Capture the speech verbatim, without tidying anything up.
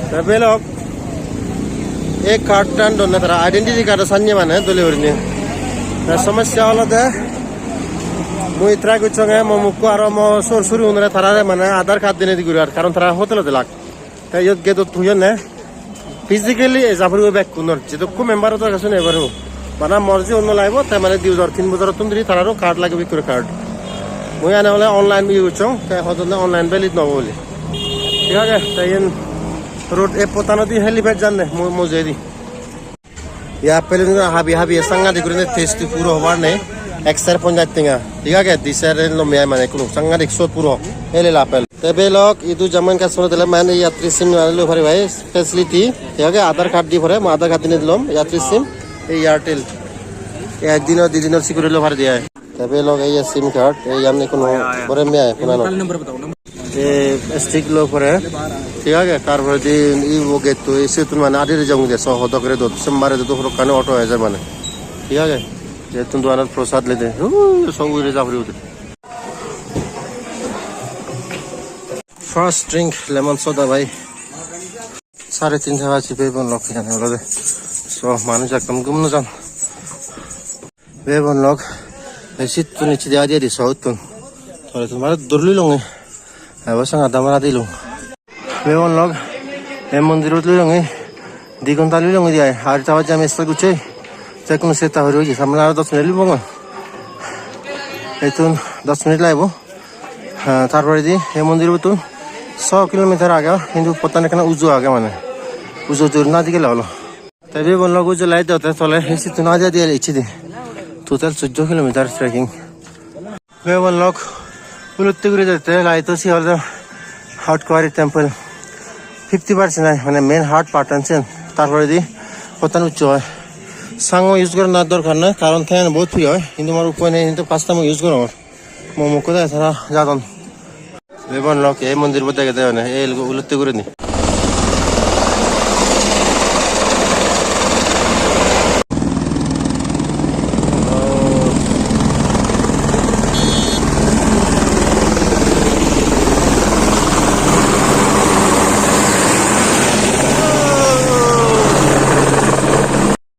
Te belok, ei card-tan donne tara, identity card-o sannye mane dole gurinei. Te somosya olode mui try gocchonge mo mukko aro mo sor suri unore tarare mane Aadhaar card dinei di guri ar, karon tara hotel-ot elak. Te iyot gate-ot thoyonne physically eja puribo bekkunor, jedokko member-o dor age siyun ei paribo. Bana mor jigun no lagibo, te mane di bojor, tin bojorottun dhuri tararo card lagibo, ekko guri card. Mui ene ole online iye gocchong, te hodonne online valid no obo bole. Thik age, te iyen road ei pottanodi helipad janne, mu-, mujungedi. Ei apple-un habi habi sangadik gurinei tasty, puro hobar nei. Ekser ponjaj tenga. Thik age, di ser lomei ai mane, hono sangadik sot puro. Helel apple. Te belok, idu Jammu and Kashmir-ot ele mane yatri sim mane loi pariba ei facility. Thik age, Aadhaar card di pore, mui Aadhaar card dinei dilong, yatri sim, ei Airtel. Ei ek dinor, di dinor security loi pari de ai. Te belok ei sim card, ei iyan ekko no bore me ai, phone-anot. Te stick loi pore, thik age, tar poredi ibo gate-to, ei siyottun mane adi adi jeyong de, so hodok redot, sombare redot hodokkani auto ejer mane. Thik age, jettun doganot prosad lede, ui, so ugure ja puri ude. First drink lemon soda bhai. Sare tin taka sibe bon lok hijeni olode. So, manuj ekdom gum no jan. Bebon lok, ei sittun icche de adi adi so uttun. Tole tun mane dur loi longe. Ebo sanga damara dilung. Bebon lok, ei mondirot loi longe. Di ghonta loi longe di ai. Ar ta bajje ami start gocche. Te kono setta hori hoye. Samne aro dos minute loi bongo. Ettun dos minute lagibo. Ha, tar poredi ei mondirottun so kilometer age, hintu pottan ekkena uju age mane. Uju jor na digele olo. Te bebon lok uju light dotte tole, ei sittun aja diye icchedi. Total sojjo kilometer trekking. Bebon lok ulutte guri dette light-o, se olode Hot Kuwari temple. Fifty percent ai, mane main hard part-an siyen. Tar poredi pottan ucchu oi. Sango use gorana dorkar nei, karon ten bohut puri oi. Hintu mor upai nei, hintu first time use gorongor. Mo mukko dege tara jadon. Bebon lok ei mondirbo degede mane, ei ulutte gurinei.